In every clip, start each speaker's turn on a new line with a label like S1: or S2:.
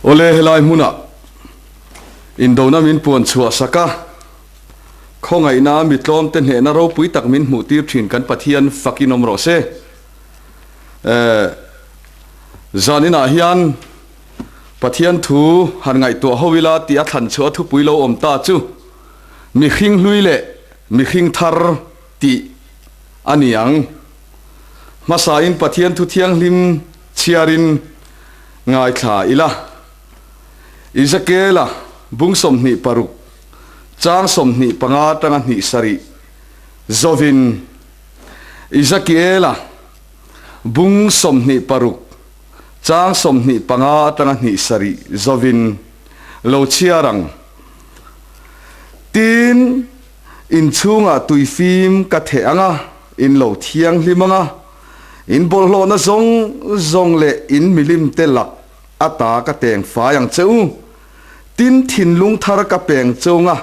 S1: Awle helai hmunah indona min puan chhuah sak a, khawngaihna mi tlawmte hnehna ropui tak min hmuh tir thin kan Pathian fakin awm rawh se. Eh, zaninah hian Pathian thu han ngaihtuah ho ila tih a thlan chhuah a thupui lo awm ta chu mihring hlui leh mihring thar tih a ni ang. Hmasain Pathian thu thianghlim chhiarin ngaithla ila. Ezekiela bung 26, chang 25 atanga hnih sarih zovin Ezekiela bung 26, chang 25 atanga hnih sarih zovin lo chhiar ang. Tin, inchhungah tuifim ka theh ang a, in lo thianghlim ang a, in bawlhhlawhna zawng zawng leh in milim te lak ata ka teng fai ang che u. Tin, thinlung thar ka peng chung a,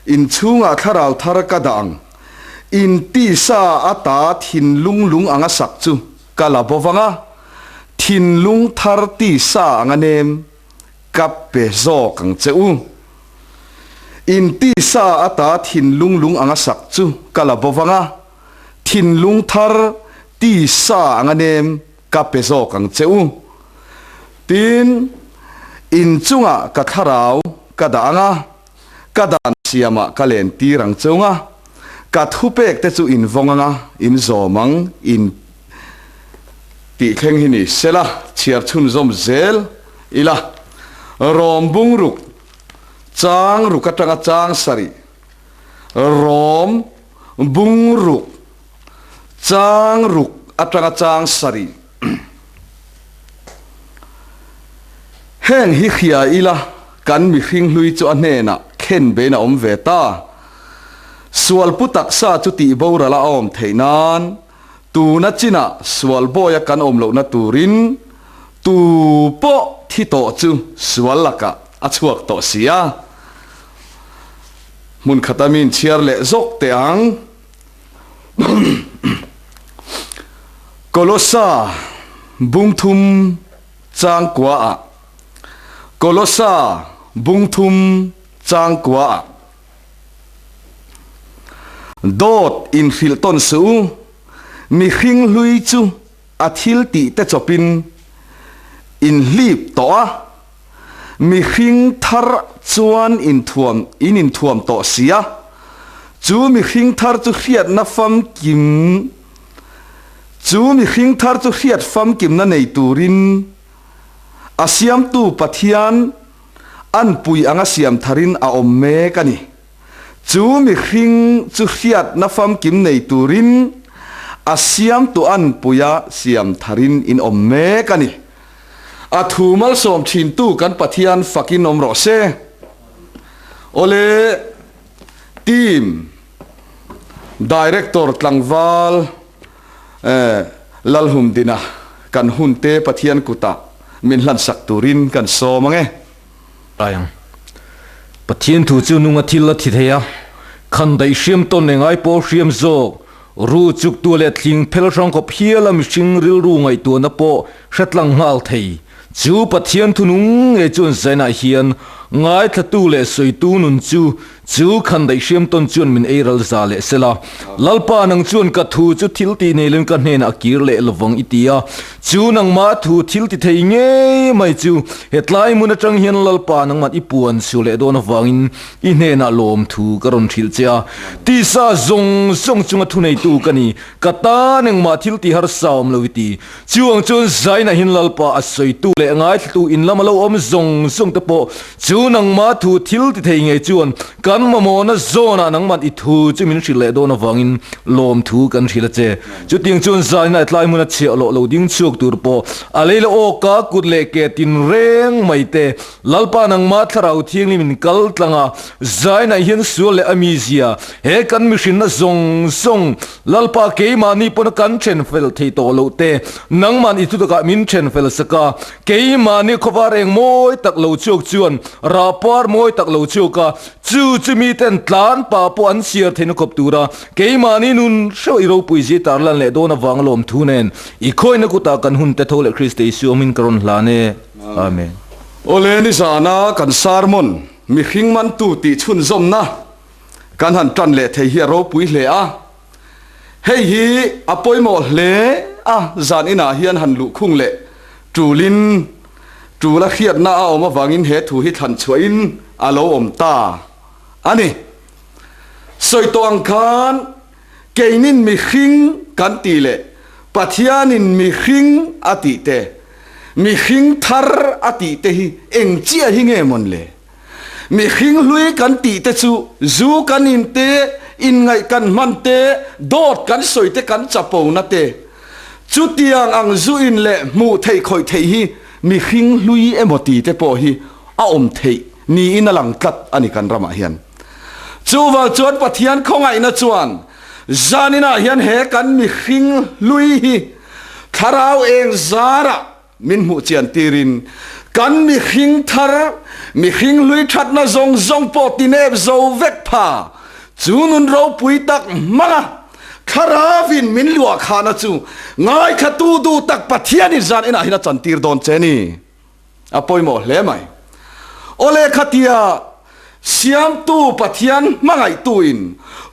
S1: inchhungah thlarau thar ka dah ang. In tisa ata thinlung lung anga sak chu ka la bo vang a, thinlung thar tisa anga nem ka pe zawk ang che u. In tisa ata thinlung lung anga sak chu ka la bo vang a, thinlung thar tisa anga nem ka pe zawk ang che u. Tin, in chungah ka thlarau ka dah ang a, ka dan siamah ka len tir ang che ung a, ka thupek te chu in vawng ang a, in zawm ang, in tih thleng hi ni sela, chhiar chhunzawm zel ila. Rawm bung ruk, chang ruk atanga chang sarih, rawm bung ruk, Chang ruk atanga chang sarih. Heng hi hria ila kan mihring hlui chu a hnenah khen bein a awm ve ta. Sual pu taksa chu tih boral a awm theih nan tuna chinah sual bawia kan awm lohna turin tu pawh thi tawh chu sual lakah a chhuak tawh si a. Hmun khata min chhiar leh zawk teh ang. Kolossa bungthum changkua ah Kolossa bungthum changkua ah Dawt inhrilh tawn suh u, mihring hlui chu a thil tih te chawpin inhlip tawh a, Mihring thar chuan inthuam in inthuam tawh si a, chu mihring thar chu hriatna famkim chu mihring thar chu hriat famkimna nei turin a siamtu Pathian anpui anga siam tharin a awm mek a ni. Chu mihring chu hriatna famkim nei turin a siamtu anpuia siam tharin in awm mek a ni. A thu malsawm thintu kan Pathian fakin awm rawh se. Awle team Director tlangval Lalhumdina kan hunte Pathian kutah min hlansak turin kan sawm ang e.
S2: Tlai ang. Pathian thu chu nunga thil a thi thei a, khan daih hriam tawn eng ai pawh hriam zawk, ru chuktu leh thling phel hrang khawp hial a mihring rilru ngaihtuahna pawh hre tlang nghal thei. Chu Pathian thu nung ngei chuan zainah hian ngaithlatu leh sawitu nun chu Chu khan daih hriam tawn chuan min ei ral za leh sela, Lalpa nang chuan ka thu chu thil ti nei leng ka hnenah a kir leh lovang i ti a. Chu nangmah thu thil ti thei ngei mai chu hetlai hmun atang hian Lalpa nangmah i puan chhuah leh dawn avangin i hnenah lawm thu ka rawn hrilh che a. Tisa zawng zawng chunga thuneitu ka ni, ka tan engmah thil ti harsa awm lo i ti. Chu ang chuan Zaina hin Lalpa a sawitu leh ngaithlatu in lama lo awm zawng zawng te pawh chu nangmah thu thil ti thei ngei chuan kan mamawhna zawnah nangmah i thu chu min hrilh leh dawn avangin lawmthu kan hrilh a che. Chutiang chuan Zaina tlai hmuna chhiah loh lo ding chhuak tur pawh a lei leh awka kut leh ke tin reng mai te Lalpa nangmah thlarau thianghlim in kal tlang a, Zaina hian sual leh a mizia he kan mihrinna zawng zawng Lalpa keimahni pawna kan then fel thei tawh loh te, nangman i thutakah min then fel sak a, keimahni khawvar eng mawi tak lo chhuak chuan rah par mawi tak lo chhuak a, chu chu miten tlan pah pawh an chhiar theihna khawp tura keimahni nun hreuh i ropui zia tarlan leh dawn avanga lawmthu nen i khawihna kutah kan hun te tho leh Krista Isua awmin ka rawn hlan e. Amen.
S1: Awle nizana kan sermon mihring mantu tih chhunzawmna kan han tan leh thei hi a ropui hle a. Hei hi a pawimawh hle a, zan inah hian han luhkhung leh tulin tul a hriatna a awm avangin he thu hi thlan chhuahin a lo awm ta a ni. Sawi tawh ang khan keinin mihring kan tih leh Pathianin mihring a tih te, mihring thar a tih te hi eng chiah hi nge mawn le? Mihring hlui kan tih te chu zu kan in te, inngaih kan hman te, dawt kan sawi te kan chapona te. Chutiang ang zu in leh hmuh theih khawih theih hi mihring hlui emaw ti te pawh hi a awm theih niin a lang tlat a ni kan ramah hian. Chuvang chuan Pathian khawngaihna chuan zaninah hian he kan mihring hlui hi thlarau eng zarah Min hmuh chian tirin kan mihring thar, mihring hlui thatna zawng zawng pawh tinep zo vek pha. Chu nun ropui tak hmanga Thlarauin min luah khahna chu ngaithla-tu duh tak Pathianin zan inah hian a chantir dawn che ni. A pawimawh hle mai. Awle khatia Siamtu Pathian hmangaihtuin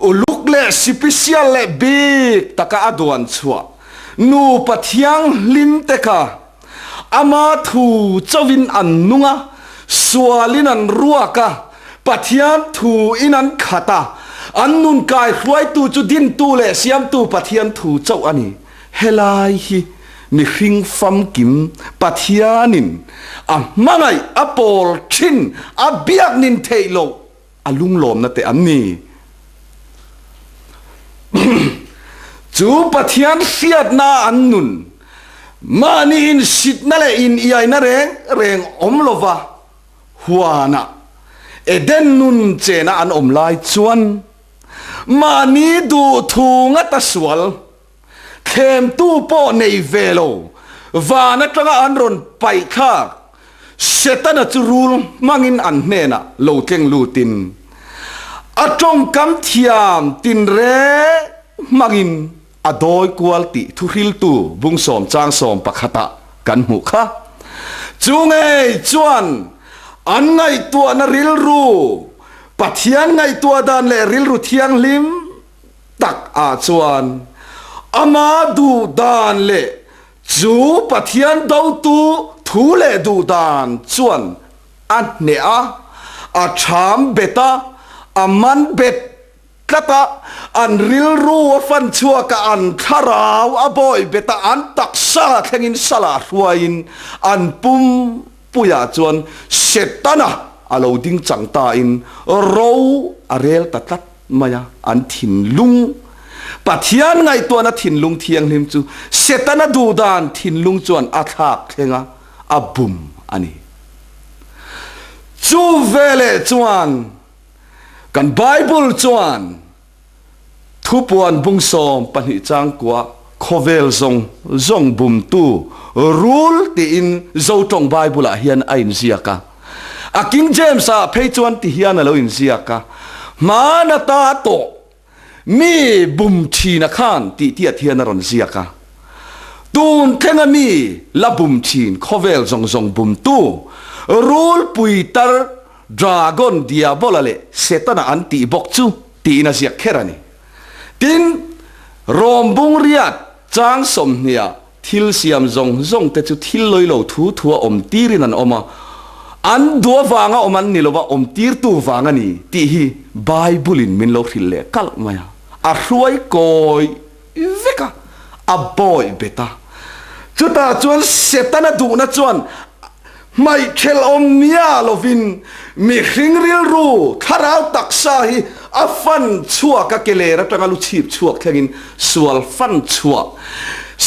S1: uluk leh sipisial leh bik taka a duan chhuah nupa thianghlim te kha ama thu chauhin an nung a, sualin an ruak a, Pathian thu in an khat a, an nun kaihruaitu chu dintu leh Siamtu Pathian thu chauh a ni. Helai hi mihring famkim Pathianin a hmangaih a pawl thin a biak nin theih loh a lunglawmna te an ni. Chu Pathian hriatna an nun mahni insitna leh iniaina reng reng awm lova huanah Eden nun chena an awm lai chuan mahni duhthu ngata sual Thlemtu pawh nei ve lo, van atanga an rawn paih thlak Setana chu rul hmangin an hnenah lo tleng lutin a tawngkam thiam tinreng hmangin a dawi kual tih thuhriltu bungsawm changsawm pakhatah kan hmuh kha. Chu ngei chuan an ngaihtuahna rilru, Pathian ngaihtuah dan leh rilru thianghlim, tak ah chuan ama duh dan leh chu Pathian dotu thu leh duh dan chuan a hneh a, a ṭham bet a, a man bet tlat a, an rilru a fan chhuak a, an thlarau a bawi bet a, an taksa thlengin salah hruaiin an pum puiah chuan Setana a lo ding chang tain ro a rel ta tlat. mai a, an thinlung, Pathian ngaihtuahna thinlung thianghlim chu Setana duhdan thinlung chuan a thlak thleng a, a bum a ni. Chu veleh chuan kan Bible chuan Thupuan bungsawm pahnih changkua khawvel zawng zawng bumtu rul tiin Zotawng Bible-ah hian a inziak a. A King James-ah phei chuan ti hian a lo inziak a, Hmana ta tawh mi bum thina khan tih tiat hian a rawn ziak a. Tun thlenga mi la bum thin khawvel zawng zawng bumtu rulpui tar Dragon, Diabola leh Setana an tih bawk chu tiin a ziak kher a ni. Tin, Rom bungriat chang sawmhniah Thil siam zawng zawng te chu thil lawi lo thu thu a awm tirin an awm a, an duh avanga awm an ni lo va, awm tirtu vang a ni tih hi Bible in min lo hrilh leh kalh mai a, a hruai kawi vek a, a bawi bet a. Chutah chuan Setana duhna chuan Hmaihthelh awm nia lovin mihring rilru thlarau taksa hi a fan chhuak a, keler atanga lu chhip chhuak thlengin sual fan chhuah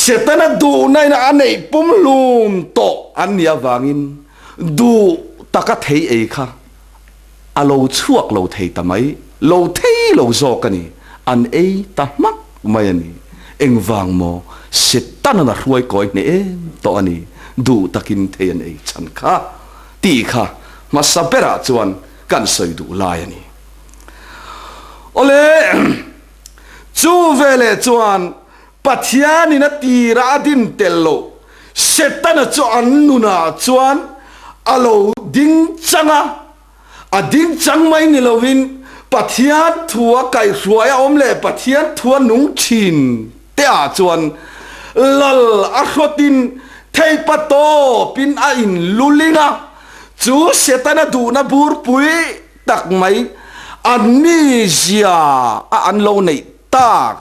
S1: Setana duhna in a neih pumhlum tawh an nih avangin duh taka thei ei kha a lo chhuak lo thei ta mai, lo thei lo zawk a ni, an ei ta hmak mai a ni. Engvang maw? Setanan a hruai kawi hneh em tawh a ni, duh takin thei an ei chhan kha tih kha hmasa berah chuan kan sawi duh lai a ni. Awle, chu veleh chuan Pathianin a tirah a din tel loh, Setana chu an nunah chuan. a lo ding chang a, a ding chang mai ni lovin Pathian thua kaihhruai a awm leh Pathian thua nung thin te ah chuan lal a hrawtin theipa tawpin a in luling a, chu Setana duhna burpui tak mai an mizia a an lo neih tak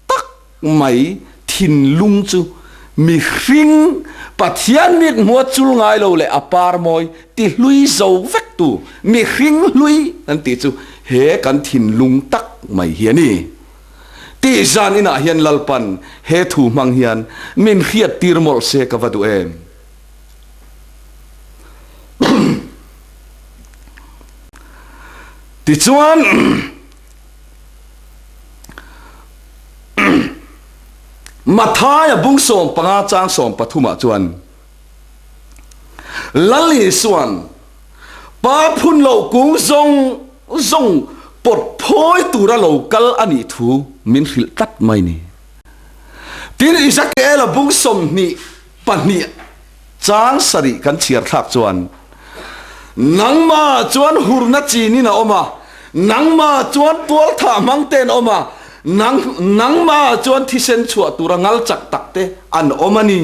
S1: tak mai thinlung chu mihring Pathian mit hmua chul ngai lo leh a par mawi ti hlui zo vek tu mihring hlui kan tih chu he kan thinlung tak mai hi a ni. Tih zan inah hian Lalpan he thu hmang hian min hriat tir mawlh se ka va duh em. Tichuan. Mathaia bung 15 chang 13 ah chuan Lal Isuan pa phun loh kung zawng zawng pawt phawi tura lo kal a nih thu min hrilh tlat mai ni. Tin, Ezekiela bung 22 chang 7 kan chhiar thlak chuan, Nangmah chuan hurna chinin a awm a, nangmah chuan tualthah hmang te an awm a, nang, nangmah chuan thisen chhuah tura ngal chak tak te an awm a ni,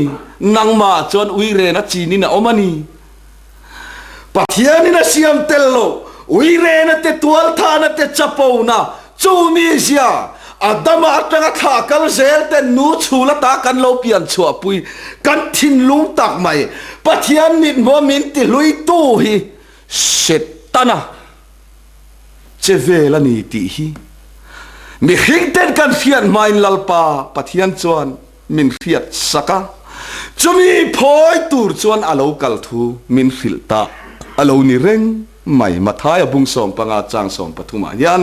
S1: nangmah chuan uirena chinin a awm a ni. Pathianin a siam tel lo, uirena te tualthahna te chapona, chu mizia, Adama atanga thlah kal zel ten nu chhul ata kan lo pian chhuahpui, kan thinlung tak mai, Pathian mithmuh a min ti hlui tu hi Setana che vel a ni tih hi mihring ten kan hriat hmain Lalpa Pathian chuan min hriat sak a, chumi phawi tur chuan a lo kal thu min hrilh ta a lo ni reng mai. Mathaia bung 15 chang 13 ah hian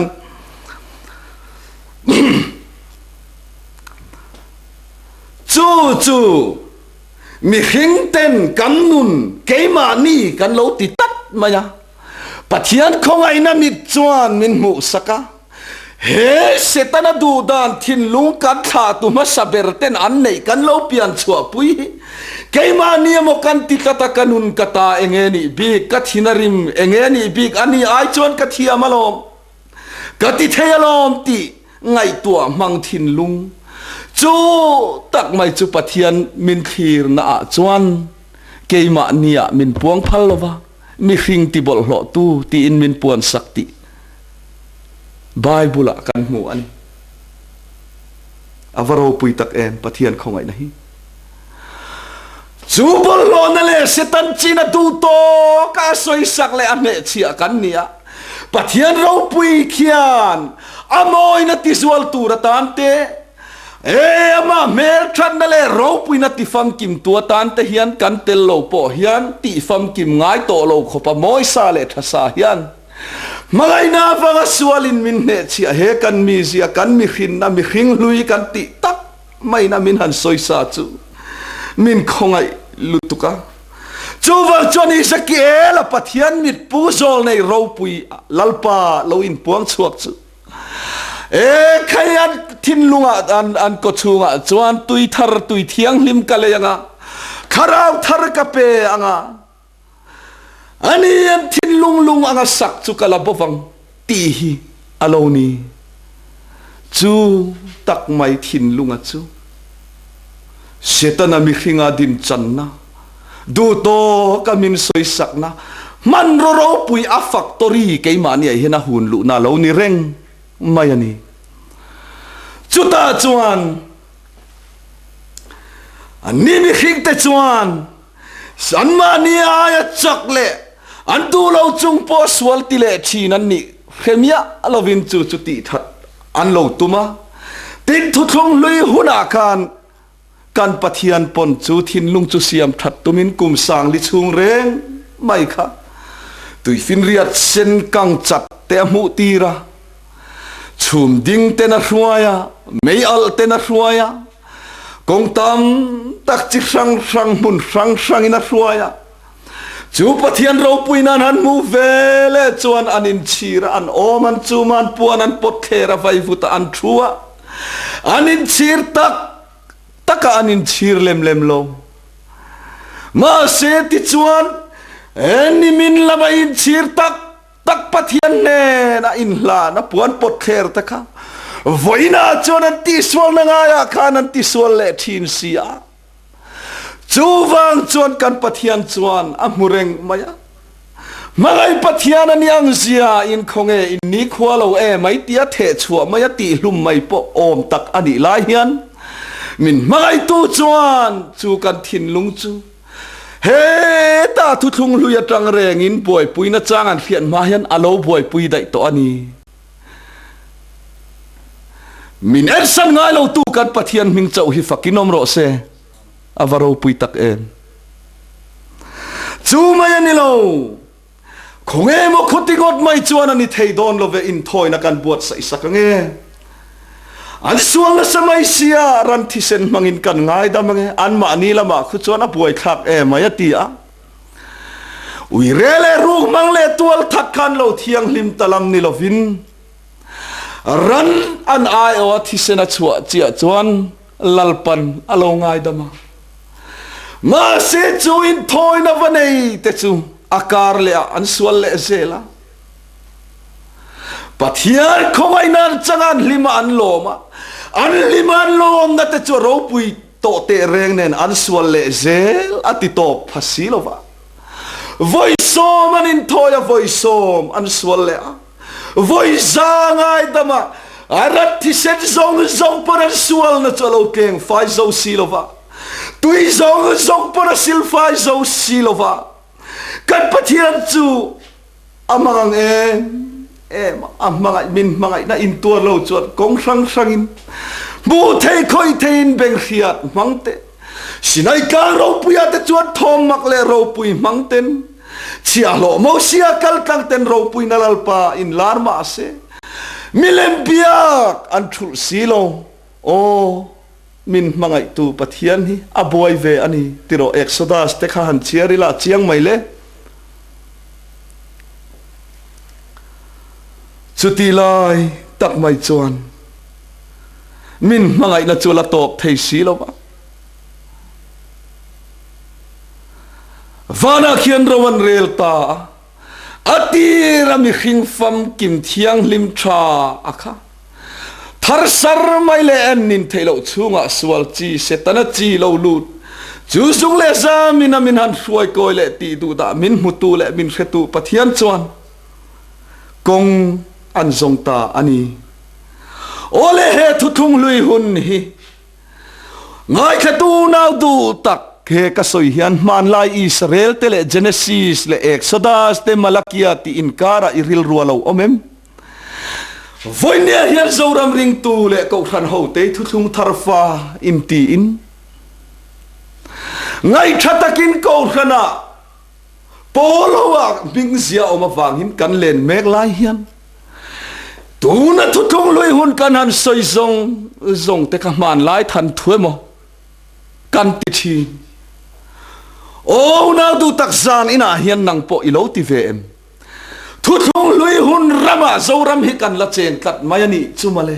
S1: chu chu mihring ten kan nun keimahni kan lo ti tlat mai a, Pathian khawngaihna mit chuan min hmuh sak a. He Setana duhdan thinlung kan thlahtu hmasa ber ten an neih kan lo pian chhuahpui hi keimahni emaw kan ti tlat a, ka nun ka ta enge nih bik, ka thin a rim enge nih bik, a ni ai chuan ka thiam alawm, ka ti thei alawm tih ngaihtuah hmang thinlung chu tak mai chu Pathian min thlirna ah chuan keimahni ah min puang phal lova mihring ti bawlhhlawhtu tiin min puan sak tih Bible ah kan hmu a ni. A va ropui tak em Pathian khawngaihna hi. Chu bawlhhlawhna leh Satan chin a duh tawk a sawisak leh a hnehchhiah kan ni a. Pathian ropui khian a mawina tizual tur atan te, e amah hmelthatna leh ropuina tifamkim tu atan te hian kan tel lo pawh hian tihfamkim ngai tawh lo khawpa mawisa leh thasa hian Hmangaihna avanga sualin min hnehchhiah he kan mizia, kan mihrinna, mihring hlui kan tih tak maina min han sawisa chu min khawngaih lutuk a. Chuvang chuan Ezekiel-a Pathian mitpu zawl nei ropui Lalpa lo inpuang chhuak chu e khai an thinlungah an an kawchhungah chuan tui thar tui thianghlim ka lei anga, thlarau thar ka pe anga, A ni, an thinlung lung anga sak chu ka la bo vang tih hi a lo ni. Chu tak mai thinlunga chu Setana mihringa dinchanna, duhtawka min sawisakna, hmanraw ropui a factory keimahniah hian a hun luhna a lo ni reng mai a ni. Chutah chuan anni mihringte chuan Anmahni aia chak leh an duh lo chung pawh sual ti leh thin an nih hre miah lovin chu chu tih that an lo tum a. Tin, thuthlung hlui hunah khan kan Pathian pawn chu thinlung chu siam that tumin kum sangli chhung reng mai kha tuifinriat sen kang chat te a hmuh tir a, chhum ding ten a hruai a, mei alh ten a hruai a, Kawng tam tak chi hrang hrang hmun hrang hrangin a hruai a. Chu Pathian ropui nan han hmuh ve leh chuan an inchhir a, an awm an chum a, an puan an pawt thler a, vaivut a an thu a. An inchhir tak tak a, an inchhir lem lem lo. Mahse tichuan. Nimin lama inchhir tak tak Pathian hnena inhlan a puan pawt thler te kha vawiinah chuan an tihsualna ngaiah khan an tisual leh thin si a. Chuvang chuan kan Pathian chuan a hmu reng mai a. Hmangaih Pathian a ni ang zia in khawnge in nikhua lo e mai tia theh chhuah mai a tihhlum mai pawh awm tak a nih lai hian min hmangaihtu chuan chu kan thinlung chu Heta thuthlung hlui atang rengin buaipuina chang an hriat hma hian a lo buaipui daih tawh a ni. Min ensan ngai lotu kan Pathian hming chauh hi fakin awm rawh se, a va ropui tak em. Chu mai a ni lo, Khawnge maw khuti ngawt mai chuan a ni thei dawn lo ve inthawina kan buatsaih sak ange. An sual nasa mai sia ran thisen hmangin kan ngaidam ange anmahni lamah khu chuan a buaithlak em mai a ti a. Uire leh ruk hmang leh tual that khan lo thianghlim ta lam ni lovin ran an aiawha thisen a chhuah chiah chuan Lalpan a lo ngaidam a. Mahse chu inthawina va nei te chu a kar leh ah an sual leh zel a. Pathian khawngaihna an chang a, an hlim a, an lawm a. An hlim a, an lawmna te chu a ropui tawh teh reng nen an sual leh zel a ti tawp pha si lo va. Vawisawm an inthawi a, vawisawm an sual leh a. Vawi za ngaidam a, a rat thisen zawng zawng pawn an sualna chu a lo tleng fai zo si lo va, tui zawng zawng pawn a sil fai zo si lo va, kan Pathian chu a hmangang em em a, a hmangaih min hmangaihna intuar lo chuan kawng hrang hrangin hmuh thei khawih theiin beng hriat hmang teh. Sinai tlang ropuia te chuan thawm mak leh ropui hmang ten Chhiahhlawh Mosia kal tlang ten ropuina Lalpa in lar mah se, milem biak an thulh si lo. Aw, min hmangaihtu Pathian hi a buai ve a ni tiraw Exodus te kha han chhiar ila chiang mai le. Chuti lai tak mai chuan min hmangaihna chu la tawp thei si lo va. Vanah khian ro an rel ta a, a tira mihring famkim thianghlim tha a kha. Thar sar mai leh en nin theih loh chhungah sual chi Setana chi lo lut chu zung leh zamin a min han hruai kawi leh tih duh dah min hmutu leh min hretu Pathian chuan kawng an zawng ta a ni. Aw le he thuthlung hlui hun hi Ngaithlatu nau duh tak he ka sawi hian hmanlai Israel te leh Genesis leh Exodus te Malakia tih inkarah i rilru a lo awm em? Vawinia hian Zoram ringtu leh Kohhran hotei thuthlung thar fa intiin ngaihṭha takin Kohhranah Paul ho ah hming zia awm avangin kan len mek lai hian tuna thuthlung hlui hun kan han sawi zawng zawng te kha hmanlai than thu emaw kan ti thin. Aw unau duh tak zan inah hian nang pawh i lo ti ve em? Thuthlung hlui hun ramah Zoram hi kan la chen tlat mai a nih chu mawle.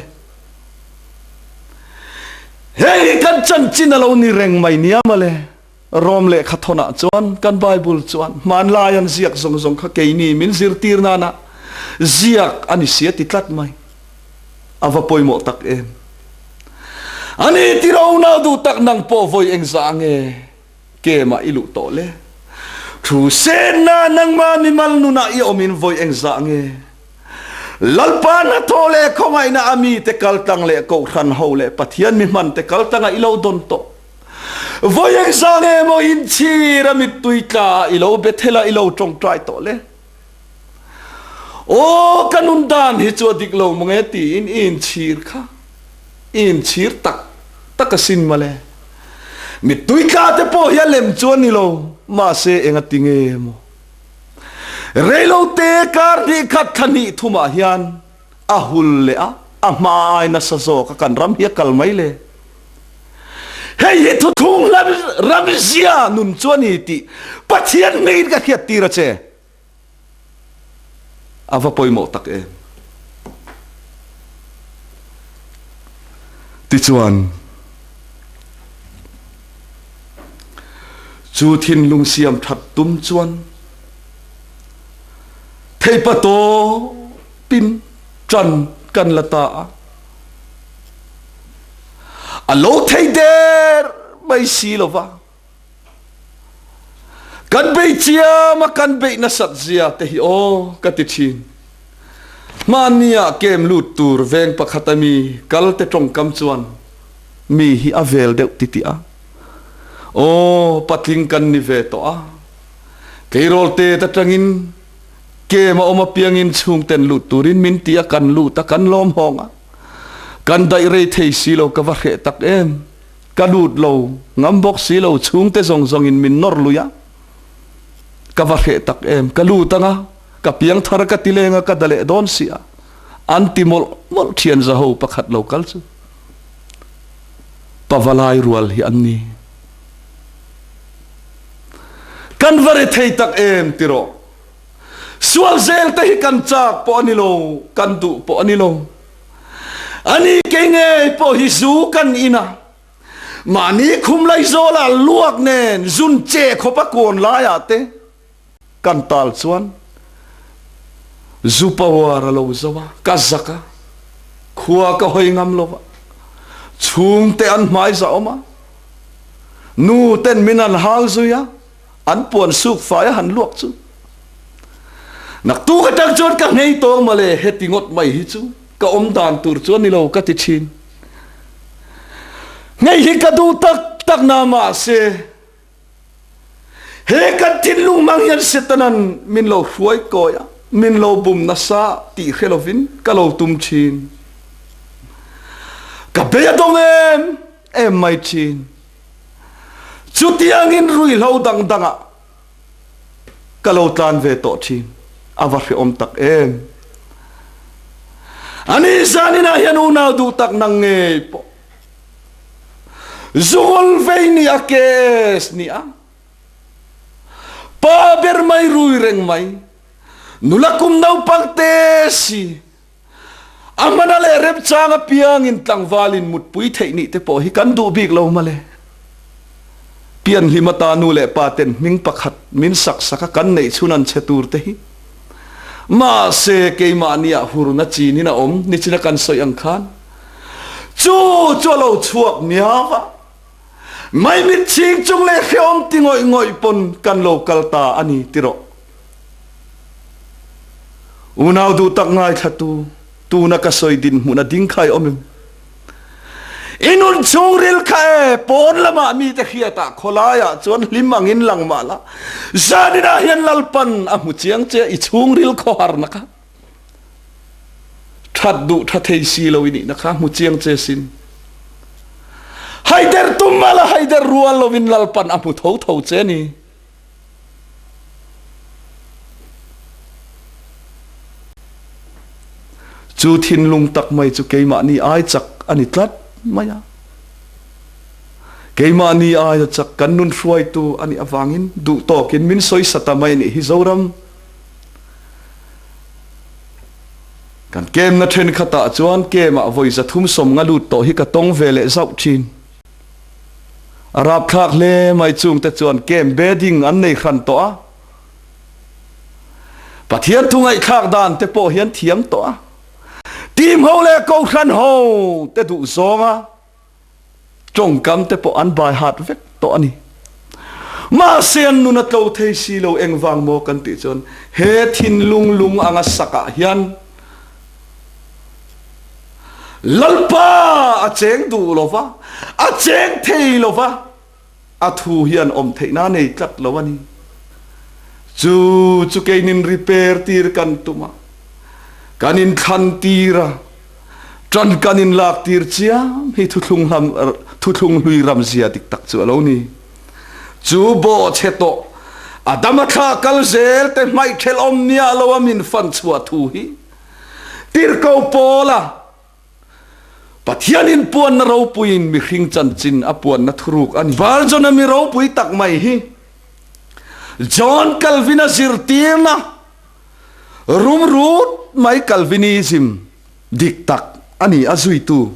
S1: Hei hi kan chanchin a lo ni reng mai nia mawle. Rom lehkha thawnah chuan kan Bible chuan hmanlai an ziak zawng zawng kha keini min zirtir nana ziak a ni si a ti tlat mai. A va pawimawh tak em! A ni ti ro nau duh tak nang pawh vawi engzah nge kemah i luh tawh le? Thu senna nangmah mimal nunah i awmin vawi engzah nge? Lalpa hnathawh leh khawngaihna a mite kaltlang leh kohhran ho leh Pathian mi hmante kaltlanga i lo dawn tawh. Vawi engzah nge maw inchhir a mittui tla i lo Bethel a i lo tawngtai tawh le? Aw ka nun dan hi chu a dik lo maw nge tiin i inchhir kha i inchhir tak tak asin mawle. Mittui tla te pawh hi a lem chu a ni lo mahse enga ti nge maw reilote kar hnih khat thla hnih thumah hian a hul leh a, a hma ai nasa zawk a kan ram hi a kal mai le. Hei hi thuthlung lam ramzia nun chu a ni tih Pathian hmingin ka hriat tir a che. A va pawimawh tak em. Tichuan, chu thinlung siam that tum chuan. Theihpatawpin ṭan kan la ta a, a lo thei der mai si lo va. Kan beih chiam a kan beih nasat zia te hi aw ka ti thin. Hmanni ah kem lut tur veng pakhat a mi kal te tawngkam chuan mi hi a vel deuh ti tih a. Aw patling kan ni ve tawh a. Tleirawl tet atangin kem a awm apiangin chhungten lut turin min ti a kan lut a kan lawm hawng a. Kan daih rei thei si lo ka va hreh tak em. Ka lut lo, ngam bawk si lo, chhungte zawng zawngin min nawr lui a, ka va hreh tak em, ka lut anga, ka piang thar ka ti leng a, ka da leh dawn si a, an ti mawlh mawlh thian zaho pakhat lo kal chu pavalai rual hi an ni. Kan va re thei tak em ti rawh. Sual zel te hi kan chak pawh a ni lo, kan duh pawh a ni lo. Ani kei ngei pawh hi zu kan in a, mahni khum laizawla luak nen zun che khawp a kawn laiah te kan tal chuan zu power a lo zo a, ka zak a, khua ka hawi ngam lo va, chhungte an hmai za awm a, nu ten min an hal zui a, an puan suk fai a han luak chu naktuk atang chuan ka nghei tawng mawle heti ngawt mai hi chu ka awm dan tur chu a ni lo ka ti thin nghei hi ka duh tak tak na mahse he kan thinlung mang hian setanan min lo hruai kawi a min lo bum nasa tih hre lovin ka lo tum thin ka bei a dawng em em mai thin Chutiangin ruihhlo dang dangah ka lo tlan ve tawh thin, a va hrehawm tak em. Ani zaninah hian unau duh tak nang ngei pawh zungul vei ni a kes ni a, pa ber mai rui reng mai, nula kum naupang te si, A hmana leh remchang apiangin tlangvalin mutpui theih nih te pawh hi kan duh bik lo mawle. Pianhlim ata nu leh pa ten hming pakhat min sak sak a kan neih chhun an che tur te hi. Mahse keimahniah hurna chinin a awm nichina kan sawi ang khan chu chu a lo chhuak miau a, maimit chhing chung leh hrehawm ti ngawih ngawih pawn kan lo kal ta a ni ti rawh. Unau duh tak ngaithlatu, tuna ka sawi dinhmun a ding khai awm em? I nun chhungril kha e, pawn lamah mite hriatah khawlaiah chuan hlim angin lang mah la, zaninah hian Lalpan a hmu chiang che, i chhungril khawharna kha that duh tha thei si lo i nihna kha hmu chiang che sin. Haider tum mah la haider rual lovin Lalpan a hmu tho tho che ni. Chu thinlung tak mai chu keimahni ai chak a ni tlat mai a. Keimahni aia chak kan nun hruaitu a nih avangin duh tawkin min sawisa ta mai a nih hi Zoram. Kan kemna thenkhatah chuan kemah vawi 370 nga lut tawh hi ka tawng ve leh zauh thin. A rapthlak hle mai chungte chuan camp bedding an nei hran tawh a, Pathian thu ngaihthlak dan te pawh hian thiam tawh a, team ho leh kohhran ho te duh zawnga tawngkam te pawh an bai hat vek tawh a ni. Mahse an nun a tlo thei si lo engvang maw kan tih chuan he thinlung lung anga sakah hian Lalpa a cheng duh lo va, a cheng thei lo va, a thu hian awm theihna a nei tlat lo a ni. Chu chu keinin repair tir kan tum a, kan inthlan tir a, tan kan inlak tir chiam hi thuthlung hlam thuthlung hlui ramzia dik tak chu a lo ni. Chu bawhchhe tawh a dam a thla kal zel te hmaihthelh awm miah lo a min fan chhuah thu hi Tirhkoh Paula, Pathianin puanna ropuiin mihring chanchin a puanna thuruk a ni. Barjona mi ropui tak mai hi John Calvin-a zirtirna rumrut mai Calvinism dik tak a ni a zuitu.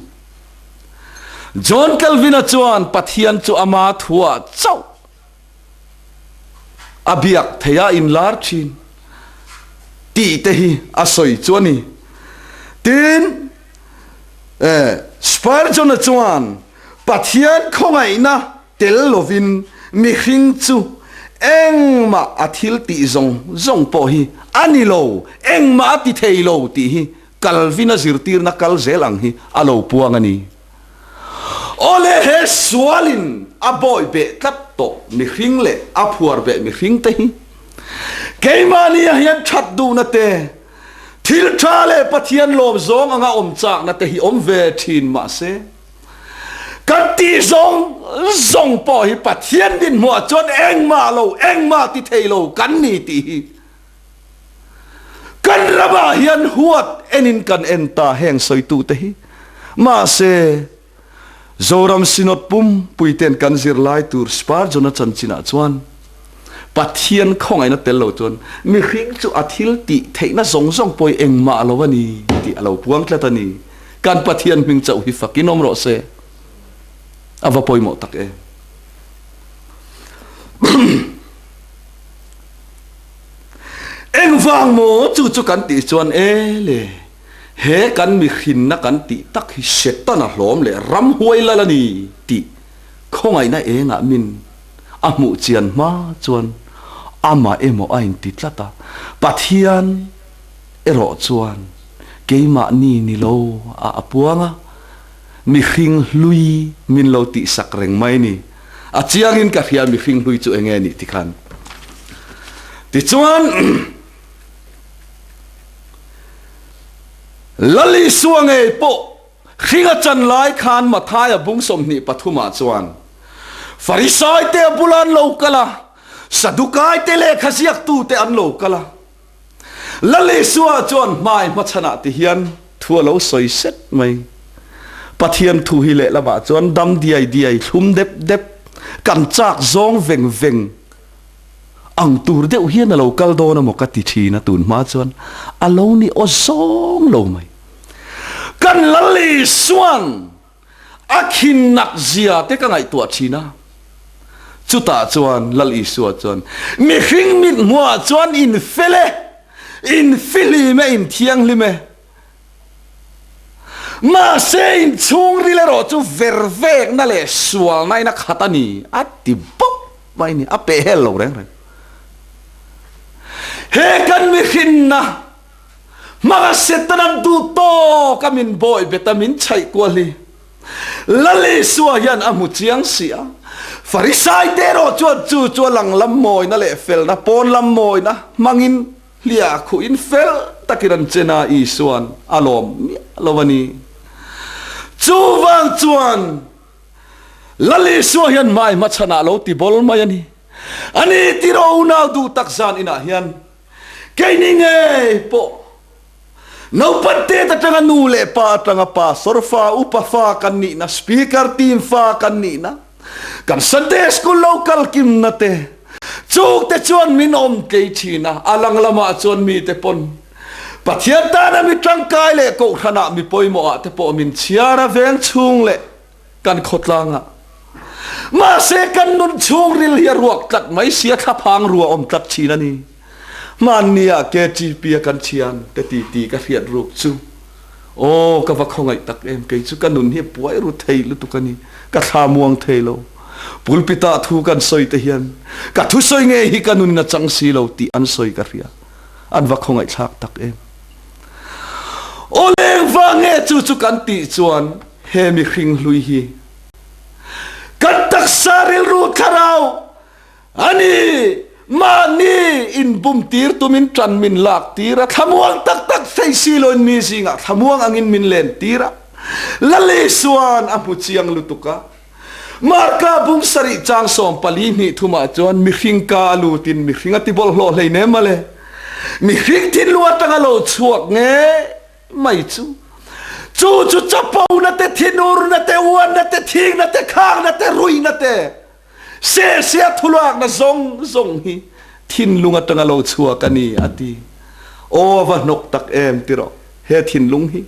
S1: John Calvin-a chuan Pathian chu ama thuah chauh a biak theih a inlar thin. Tih te hi a sawi chu a ni. Tin, Spurgeon-a chuan Pathian khawngaihna tel lovin mihring chu engmah a thil tih zawng zawng pawh hi a ni lo, engmah a ti thei lo tih hi Calvin-a zirtirna kal zel ang hi a lo puang a ni. Awle he sualin a bawi beh tlat tawh mihring leh a phuar beh mihring te hi keimahni ah hian that duhna te, thil tha leh Pathian lawm zawng anga awm chakna te hi awm ve thin mahse kan tih zawng zawng pawh hi Pathian dinhmuh ah chuan engmah lo, engmah ti thei lo kan ni tih hi Kan ramah hian huat enin kan en ta heng sawitute hi. Mahse, Zoram Synod pum puiten kan zirlai tur Spurgeon-a chanchinah chuan Pathian khawngaihna tel lo chuan mihring chu a thil tih theihna zawng zawng pawh hi engmah lo a ni tih a lo puang tlat a ni. Kan Pathian hming chauh hi fakin awm rawh se. A va pawimawh tak em. Engvang maw chu chu kan tih chuan e le, he kan mihrinna kan tih tak hi Setana hlawm leh ramhuai lal a ni tih khawngaihna engah min a hmuh chian hma chuan amah emaw a inti tlat a, Pathian erawh chuan keimahni ni lo a a puang a, mihring hlui min lo tihsak reng mai ni. A chiangin ka hria mihring hlui chu enge nih tikhan. Tichuan Lal Isua ngei pawh hringa chan lai khan Mathaia bung 23 ah chuan Farisai te a bula an lo kal a, Sadukai te lehkha ziaktu te an lo kal a. Lal Isua chuan hmai hmachhanah ti hian thu a lo sawi set mai. Pathian thu hi lehlamah chuan dam diai diai, thlum dep dep, kan chak zawng veng veng ang tur deuh hian a lo kal dawn a maw ka ti thin a, tun hma chuan a lo ni aw zawng lo mai. Kan Lal Isua'n A khinnak zia te ka ngaihtuah thin a. Chutah chuan Lal Isua chuan, Mihring mit hmuah chuan in fel e, in fihlim e, in thianghlim e. Mahse in chhungril erawh chu vervekna leh sualna in a khat a ni, a ti bawp mai ni, a pehhel lo reng reng. He kan mihrinna Hmanga Setana'n duh tawk a min bawi bet a min chhaih kual hi Lal Isua hian a hmu chiang si a. Farisai te erawh chuan chu chu a lang lam mawina leh felna, pawn lam mawina hmangin hliah khuhin fel takin an chen a, Isua'n a lawm miah lo a ni. Chuvang chuan Lal Isua hian hmai hmachhanah a lo ti bawl mai a ni. Ani tiraw unau duh tak zan inah hian Keini ngei pawh naupan tet atanga nu leh pa atanga pastor fa, upa fa kan nihna, speaker team fa kan nihna, kan Sunday school lo kal kimna te chungte chuan min awm tlei thin a, a lang lamah chuan mite pawn Pathian tana mi tangkai leh kohhranah mi pawimawhah te pawh min chhiar a veng chhung leh Kan khawtlangah. Mahse kan nun chhungril hi a ruak tlat mai sia thlaphang rua awm tlat thin a ni. Hmanni ah KTP a kan thian te ti ti ka hriat ruk chu aw ka va khawngaih tak em kei chu ka nun hi a puai ru thei lutuk a ni ka thla muang thei lo. Pulpit ah thu kan sawi te hian ka thusawi ngei hi ka nun in a chang si lo tih an sawi ka hria an va khawngaih thlak tak em. Aw leng vang nge chu chu kan tih chuan He mihring hlui hi kan taksa rilru thlarau a ni. Mahni inbumtir tumin ṭan min laktir a, thlamuang tak tak thei si loin mi zingah thlamuang angin min lentir a. Lal Isua'n a hmu chiang lutuk a. Marka bung sarih chang 14 hnih thumah chuan mihring ka a lutin mihring a ti bawlhhlawh hleinem mawle. Mihring thinlung atanga lo chhuak nge mai chu. Chu chu chapona te, thinurna te, uanna te, thingna te, khakna te, ruihna te, sehsia thulakna zawng zawng hi thinlung atanga lo chhuak a ni, a ti. Aw, a va hnawk tak em tiraw he thinlung hi.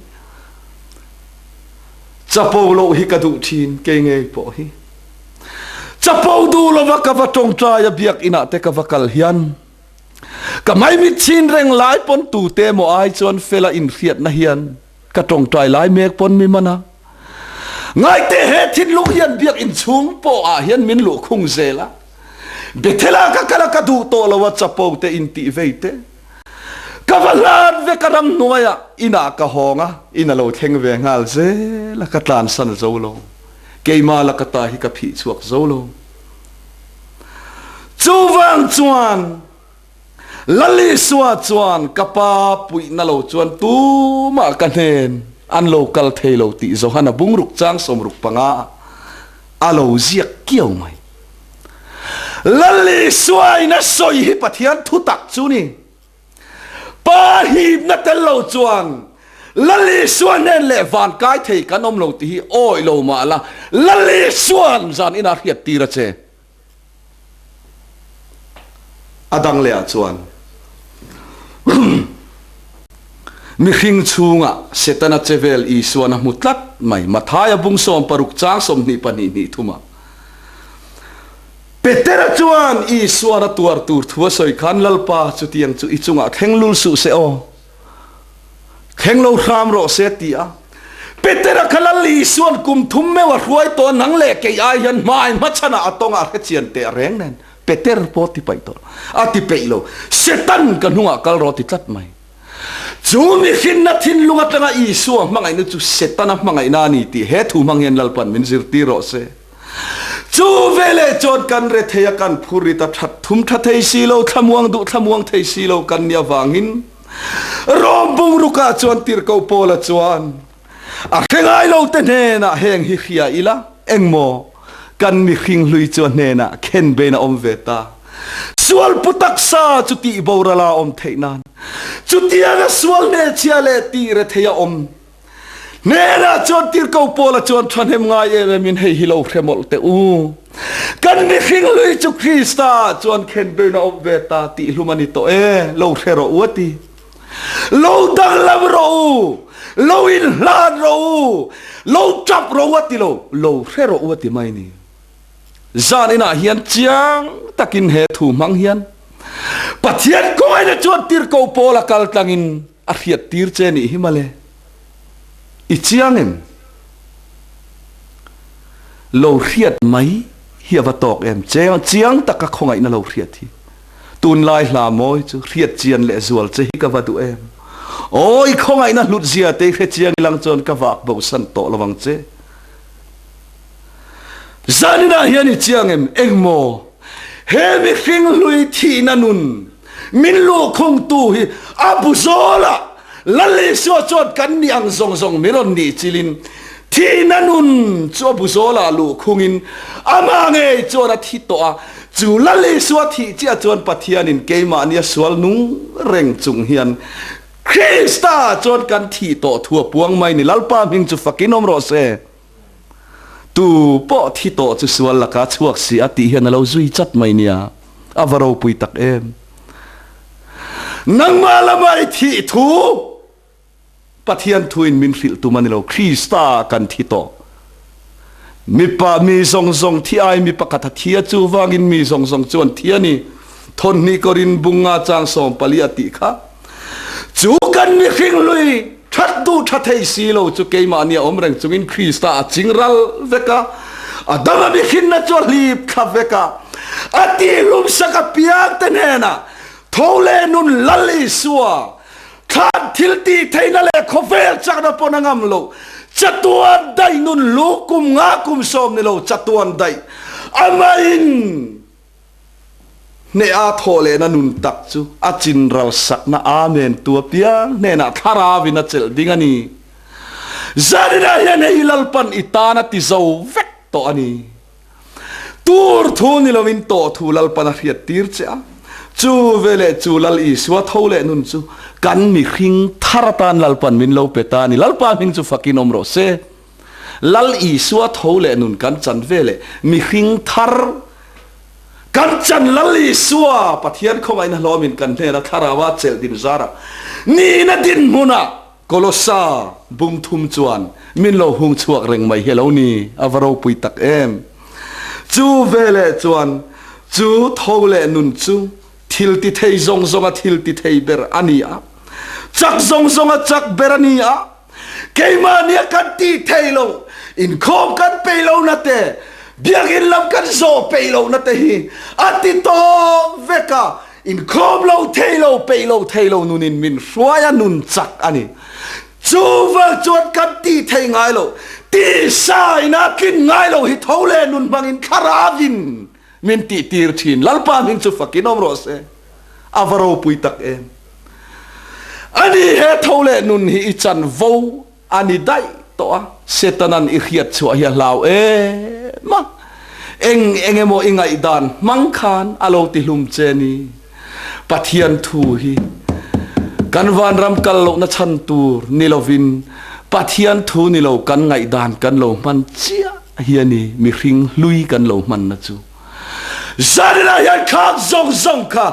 S1: Chapo loh hi ka duh thin, kei ngei pawh hi. Chapo duh lova ka va tawngtai a biakinah te ka va kal hian. Ka maimit chhin reng lai pawn tute emaw ai chuan fela inhriatna hian ka tawngtai lai mek pawn mi man a. Ngaite he thinlung hian biak inchhung pawh ah hian min luh khung zel a. Bethel-ah ka kal a ka duh tawh lo a chapo te intih vei te. Ka va hlan ve ka ram hnuaiah inah ka hawng a, in a lo thleng ve nghal zel a ka tlansan zo lo. Keimah la ka ta hi ka phih chhuak zo lo. Chuvang chuan Lalisua chuan ka pa puihna lo chuan tumah ka hnen an lo kal thei lo tih Johana bungruk chang 65 ah a lo ziak kiau mai. Lalisua in a sawi hi Pathian thutak chu ni. Pa hipna tel lo chuan Lalisua hnen leh van kai thei kan awm lo tih hi awih lo mah la, Lalisua'n zan inah hriat tir a che. A dang lehah chuan mihring chhungah Setana che vel Isua'n a hmu tlat mai. Mathaia bung 60 chang 22 hnih thumah Petera chuan Isua'n a tuar tur thu a sawi khan, Lalpa, chutiang chu i chungah thleng lul suh se aw. Thleng lo hram rawh se, ti a. Petera kha Lal Isua'n kum thum meuh a hruai tawh a, nang leh kei ai hian hmai hmachhanah a tawng a hrechian teh reng nen Peter pawh ti paih tawh a ti peih lo. Setan ka hnungah kal rawh ti tlat mai. Chu mihrinna thinlung atanga Isua hmangaihna chu Setana hmangaihna a ni tih he thu hmang hian Lalpan min zirtir rawh se. Chu veleh chuan kan rethei a kan phur rit a that thum tha thei si lo, thlamuang duh thlamuang thei si lo kan nih avangin Rom bungrukah chuan tirhkoh Paula chuan a hre ngai lo te hnenah heng hi hria ila engmaw kan mihring hlui chu a hnenah khen bein a awm ve ta. Sual pu taksa chu tih borala a awm theih nan chutianga sual hnehchhia leh tih rethei a awm Hnenah chuan tirhkoh Paula chuan thahnem ngai em em in hei hi lo hre mawlh teh u. Kan mihring lui chu Krista chuan khenbein a awm ve ta tih hlum a ni tawh e, lo hre rawh u a ti. Lo danglam rawh u, lo inhlan rawh u, lo tap rawh u a ti lo, lo hre rawh u a ti mai ni. Zan inah hian chiang takin he thu hmang hian Pathian kawngaihna chuan tirhkoh Paula kal tlangin A hriat tir che nih hi male. I chiang em? Lo hriat mai hi a va tawk em? Chiang taka khawngaihna lo hriat hi. Tunlai hla mawi chu hriat chian leh zual che hi ka va duh em? Aw, i khawngaihna hlut zia te i hre chiang ilang chuan ka vak bosan tawh lo ang che. Zaninah hian i chiang em? Engmaw? He mihring hlui thihna nun Min luhkhungtu hi a bu zawlah Lal Isua chuan kan nih ang zawng zawng min rawn nih chilin thihna nun chu a bu zawlah luhkhungin amah ngei chuan a thi tawh a. Chu Lal Isua thih chiah chuan Pathianin keimahnia sual nung reng chung hian Krista chuan kan thih tawh thu a puang mai ni. Lalpa hming chu fakin awm rawh se. Tu pawh thi tawh chu sual laka chhuak si a tih hian a lo zui chat mai nia. A va ropui tak em! Nangmah lama i thih thu Pathian thuin min hrilh tum a ni lo, Krista kan thi tawh. Mipa mi zawng zawng thi ai mi pakhat a thi a, chuvangin mi zawng zawng chu an thi a ni. Thawnhnih Korin bunga chang 14 a tih kha. Chu kan mihring hlui that duh tha thei si lo chu keimahni a awm reng chungin Krista a ching ral vek a, Adama mihrinna chu a hlip thla vek a, a tihlum sak apiang te hnenah tho leh nun Lal Isua thlan thil tih theihna leh khawvel chakna pawn a ngam lo, chatuan daih nun lu kum nga kum sawm ni lo chatuan daih amahin Hneha thawh lehna nun tak chu a chinral sakna Amen tu apiang hnenah thlarauin a chelh ding a ni. Zaninah hian hei hi Lalpan i tan a ti zo vek tawh a ni. Tur thu ni loin tawh thu Lalpan a hriat tir che a, chu veleh chu Lal Isua tho leh nun chu kan mihring thar atan Lalpan min lo pe ta a ni. Lalpa hming chu fakin awm rawh se. Lal Isua tho leh nun kan chan veleh mihring thar kan chan Lal Isua Pathian khawngaihna hlawmin kan hnena thlaraua chelh din zarah nihna dinhmunah Kolosa bung thum chuan min lo hung chhuak reng mai hi a lo ni, a va ropui tak em! Chu veleh chuan chu tho leh nun chu. Thil ti thei zawng zawnga thil ti thei ber a ni a, chak zawng zawnga chak ber a ni a, keimahnia kan tih thei lo, inkhawm kan peih lohna te, biakinn lam kan zawh peih lohna te hi a ti tawh vek a, inkhawm lo thei lo, peih lo thei lo nunin min hruai a, nun chak a ni. Chuvang chuan kan tih thei ngai lo, tisa ina tlin ngai lo hi tho leh nun hmangin thlaravin Min tih tir thin. Lalpa hming chu fakin awm rawh se. A va ropui tak em. Ani he tho leh nun hi i chan vo a ni daih tawh a. Setanan i hriat chhuah hi a hlau em a. Eng eng emaw i ngaihdan hmang khan a lo ti hlum che ni. Pathian thu hi kan vanram kal lohna chhan tur ni lovin Pathian thu ni lo kan ngaihdan kan lo hman chiah hi a ni mihring hlui kan lo hmanna chu. Zaninah hian khang zawng zawng kha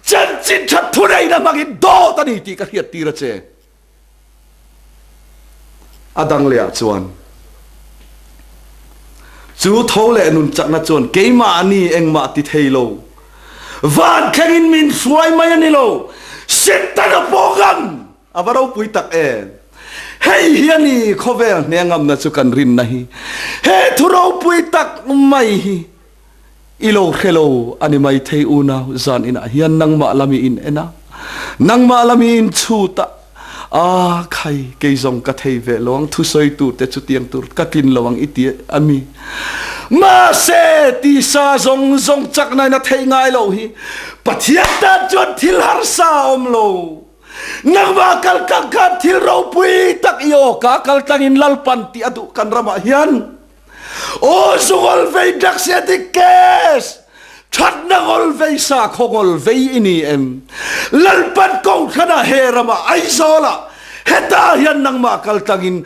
S1: chanchin tha thuneihna hmangin dawt a ni tih ka hriattir a che. A dang lehah chuan chu tho leh nun chakna chuan keimahni engmah ti thei lo, van thlengin min hruai mai a ni lo, Setana pawh ngam a va ropui tak em! Hei hi a ni khawvel hne ngamna chu kan rinna hi, he thu ropui tak mai hi I lo hre lo a ni maithei unau, zan inah hian nangmah lami in en a, nangmah lami in chhut a, aa khai kei zawng ka thei ve lo ang, thusawi tur te chutiang tur ka tlin lo ang i ti a mi. Mahse tisa zawng zawng chakna in a theih ngai loh hi Pathian tan chuan thil harsa a awm lo. Nangmah kaltlang khan thil ropui tak i awka kaltlangin Lalpan tih a duh kan ramah hian. Aw zungol vei drugs addict case thatna ngol vei sakhaw ngol vei i ni em? Lalpan Kohhrana he rama Aizawla heta hian nangmah kal tlangin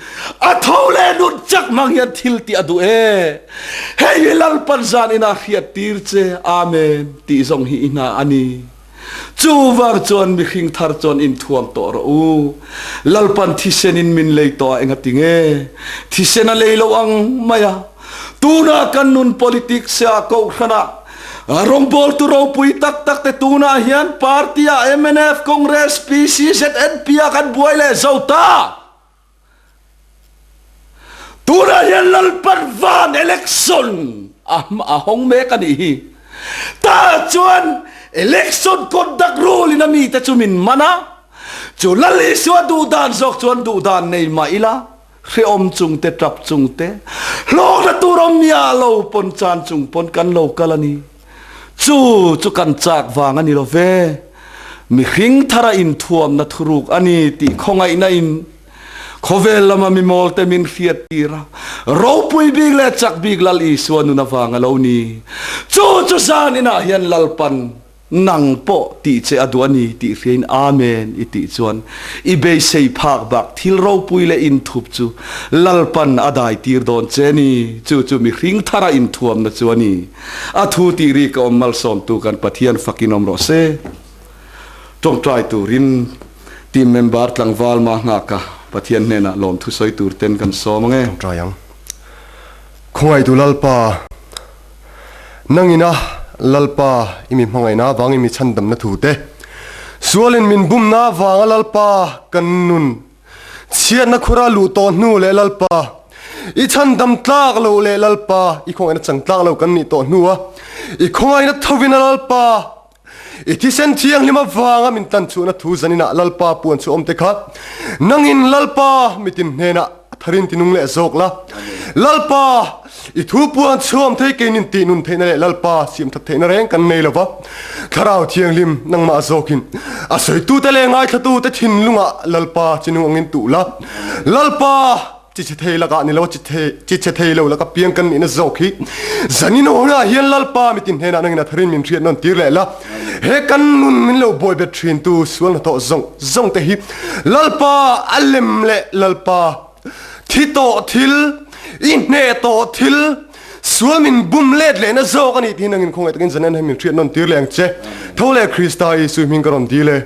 S1: a tho leh nun chak hmang hian thil tih a duh e. Hei hi Lalpan zan ina hriat tir che Amen tih zawng hi i hna a ni. Chuvang chuan mihring thar chuan inthuam tawh rawh u. Lalpan thisenin min lei tawh a engati nge? Thisen a lei lo ang mai a. Tuna kan nun politics ah kohhranah rawngbawltu ropui tak tak te tunah hian party ah mnf, Congress, PC, ZNP ah kan buai leh zo ta. Tunah hian Lalpan van election a a hawng mek a nih hi. Tah chuan election conduct rule in a mite chu min man a, chu Lal Isua duhdan zawk chuan duhdan nei mah ila, hrehawm chung te, tap chung te, hlawkna tur awm miah lo pawn chan chung pawn kan lo kal a ni. Chu chu kan chak vang a ni lo ve. Mihring thara inthuamna thuruk a ni tih khawngaihna in Khawvel lama mi mawlte min hriat tir a, ropui bik leh chak bik Lal Isua nun avang a lo ni. Chu chu zan inah hian Lalpan nang pawh tih che a duh a ni tih hriain Amen i tih chuan i beisei phak bak thil ropui leh inthup chu Lalpan a dai tir dawn che ni. Chu chu mihring thara inthuamna chu a ni. A thu tih ri ka awm malsawmtu kan Pathian fakin awm rawh se. Tawngtai turin team member tlangval mah nghaka Pathian hnenah lawmthu sawi tur ten kan sawm ange.
S3: Tawngtai ang. Khawngaihtu Lalpa, nangina Lalpa i mi hmangaihna avangin mi chhandamna thu te, sualin min bumna avanga Lalpa kan nun chhiatna khura luh tawh hnu leh Lalpa i chhandam tlak loh leh Lalpa i khawngaihna chang tlak lo kan nih tawh hnua i khawngaihna thovina Lalpa I thisen thianghlim avanga min tan chhuahna thu zaninah Lalpa puan chu awmte kha nangin Lalpa mitin hnenah a tharin tinung leh zawk la. Lalpa, i thu puan chhuam thei keinin tih nun theihna leh Lalpa siam that theihna reng kan nei lova. Thlarau Thianghlim nangmah zawkin a sawitute leh ngaithlatute thinlungah Lalpa chinung angin tuh la. Lalpa! Chi chhe thei lakah ni lo, chi chhe thei lo laka piang kan nihna zawk hi zanin awmna hian Lalpa mitin hnenah nangin a tharin min hriat nawn tir leh la. He kan nun min lo buai bet thin tu sual hnathawh zawng zawng te hi Lalpa a lem leh Lalpa thi tawh thil, i hneh tawh thil, sual min bum let lehna zawk a nih tih hi nangin khawngaih takin zanin hian min hriat nawn tir leh ang che. Tho leh Krista Isu hming ka rawn dil e.